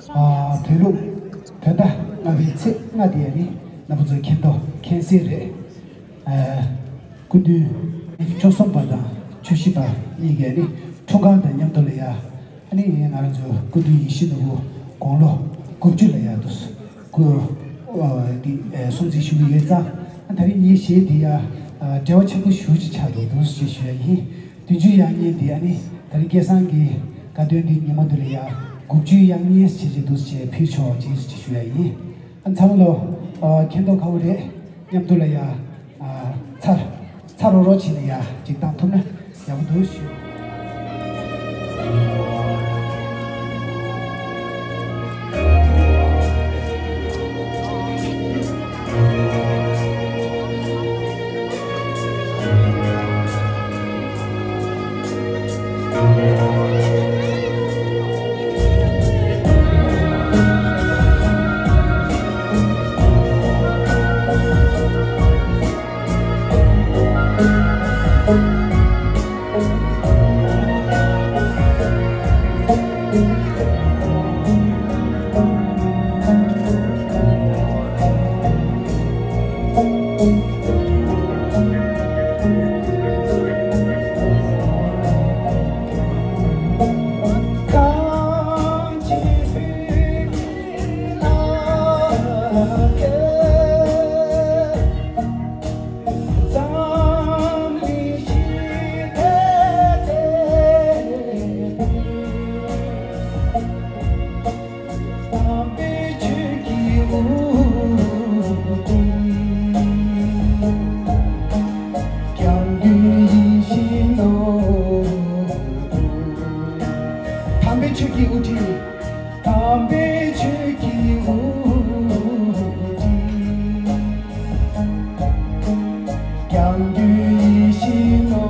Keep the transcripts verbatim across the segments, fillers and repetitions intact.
ཨ། བོད་ལུགས་བོད་ཟླ་ལྔ་པའི་ཚེས་ལྔ་དེ་ནི་རྣམ་པ་ཚོས་མཁྱེན་རྟོགས་མཁྱེན་གསལ་རེད། ཨ། སྐུ་མདུན་བཅུ་གསུམ་པ་དང་བཅུ་བཞི་པ་གཉིས་ཀས་ནི་འཁྲུངས་སྐར་དང་མཉམ་དུ་ལ་ཡ། ཨ་ནི་ང་རང་ཚོའི་སྐུ་མདུན་ཡིད་བཞིན་ནོར་བུ་དགུང་ལོ་དགུ་བཅུ་ལ་ཡ་དུ་སྐུ། ཨ། འདི། ཨ། སྲུང་བརྩི་ཞུ་གི་ཡོད་ཙང་། ཨ། ད་རིང་ངའི་གཞས་འདི་ཡ། ཨ། འབྲེལ་བ་ཆེན་པོ་ཞེ་པོ་ཅིག་ཆགས་འདུག་འདུག་ཅེས་ཞུ་ཡ་ཡིན། བདུན་ཅུའི་དབྱར་གཉན་འདི། ཨ་ནི་ད་རིང་སྐལ་བཟང་གི་དགའ་སྟོན་འདི་ཉིན་མོ་འདི་ལ་ཡ། དགུ་བཅུའི་དབྱར་གཉན་ཞེས་བྱས་འདུག་ཅེས་ཕུལ་ཆོག་ཅེས་ཞུ་ཡ་ཡིན། ཨ། ཚང་མ་ལོ། ཨ། མཁྱེན་རྟོགས་ཁ་བོ་རེད། མཉམ་དུ་ལ་ཡ། ཨ། ཚ། ཚ་རོ་རོ་བྱས་ནས་ཡ་ཅིག་བཏང་ཐུབ་ན་ཡག་པོ་འདུག་ཞུ། དམ་པའི་ཆོས་ཀྱི་དབུ་ཁྲིད། དམ་པའི་ཆོས་ཀྱི་དབུ་ཁྲིད། སྐྱབས་མགོན་ཡིད་བཞིན་ནོར་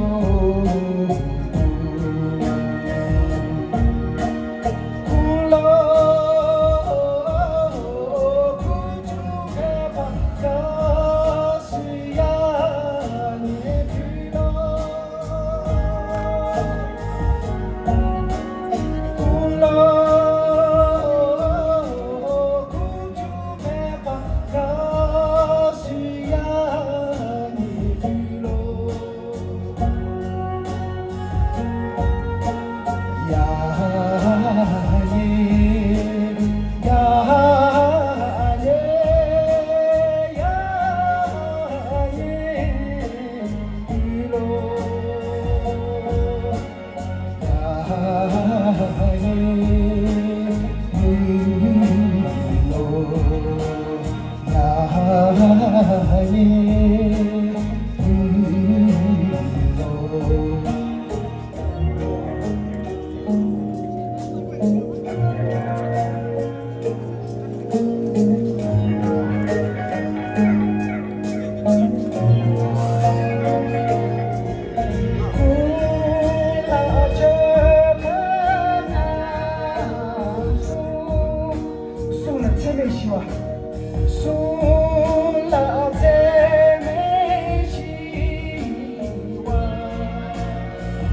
བུ། དགུང་ལོ་དགུ་བཅུ་ཕེབས་པ་དགའ་བསུ་ཡ་ནི་ཕུལ་ལོ། དགུང་ལོ་དགུ་བཅུ་ཕེབས་པ་དགའ་བསུ་ཡ་ནི་ཕུལ་ལོ། གསུང་ལ་ཚད་མེད་ཞི་བ། གསུང་ལ་ཚད་མེད་ཞི་བ།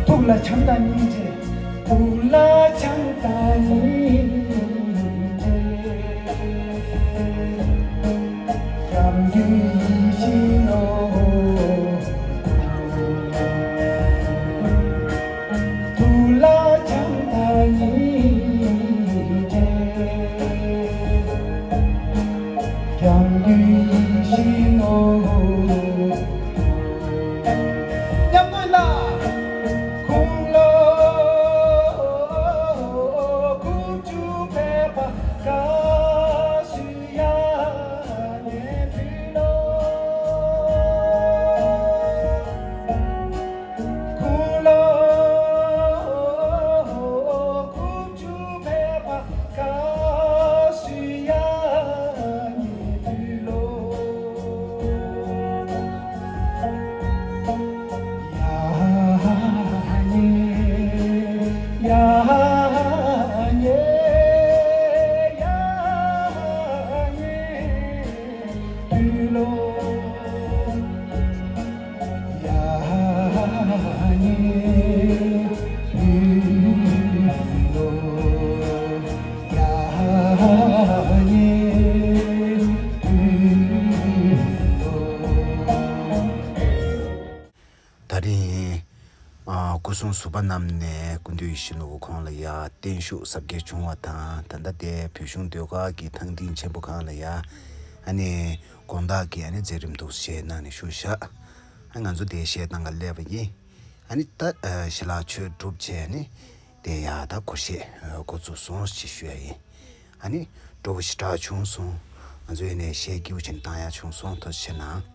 ཐུགས་ལ་བྱམས་དང་སྙིང་རྗེ། ཐུགས་ལ་བྱམས་དང་སྙིང་རྗེ། སྐྱབས་མགོན་ཡིད་བཞིན་ནོར་བུ། ཐུགས་ལ་བྱམས་དང་སྙིང་རྗེ། སྐྱབས་མགོན་ཡིད་བཞིན་ནོར་བུ། མཉམ་དུ་ལ། དགུང་ལོ་དགུ་ ད་རིང་ཨ་སྐུ་སྲུང་ཟུར་པ་རྣམས་ནས་སྐུ་མདུན་ཡིད་བཞིན་ནོར་བུ་ཁོང་ལ་ཡ་བརྟན་བཞུགས་གཟབ་རྒྱས་བྱུང་བ་དང་། ད་ལྟ་དེ་བོད་གཞུང་ཟློས་གར་གྱི་ཐང་སྟེང་ཆེན་པོ་སྒང་ལ་ཡ་ཨ་ནི་དགོང་དག་གི་ཨ་ནི་མཛད་རིམ་འདུག་སེ་གནང་ནས་བཞུགས་ཤག་ཨ་ང་ཚོ་དེ་གཞས་གཏོང་ག་སླེབས་པ་ཡིན། ཨ་ནི་ད་ཨ་ཞལ་ལག་མཆོད་གྲུབ་བྱས་ནས་དེ་ཡ་ད་སྒོར་གཞས་ཨ་འགོ་བཙུགས་སོང་ཞེས་ཞུ་ཡ་ཡིན། ཨ་ནི་སྤྲོ་པོ་ཞེ་དྲག་བྱུང་སོང་། ང་ཚོ་ཡིན་ནས་གཞས་སྐྱིད་པོ་ཅིག་བཏང་ཡ་བྱུང་སོང་། ཐུགས་རྗེ་གནང་།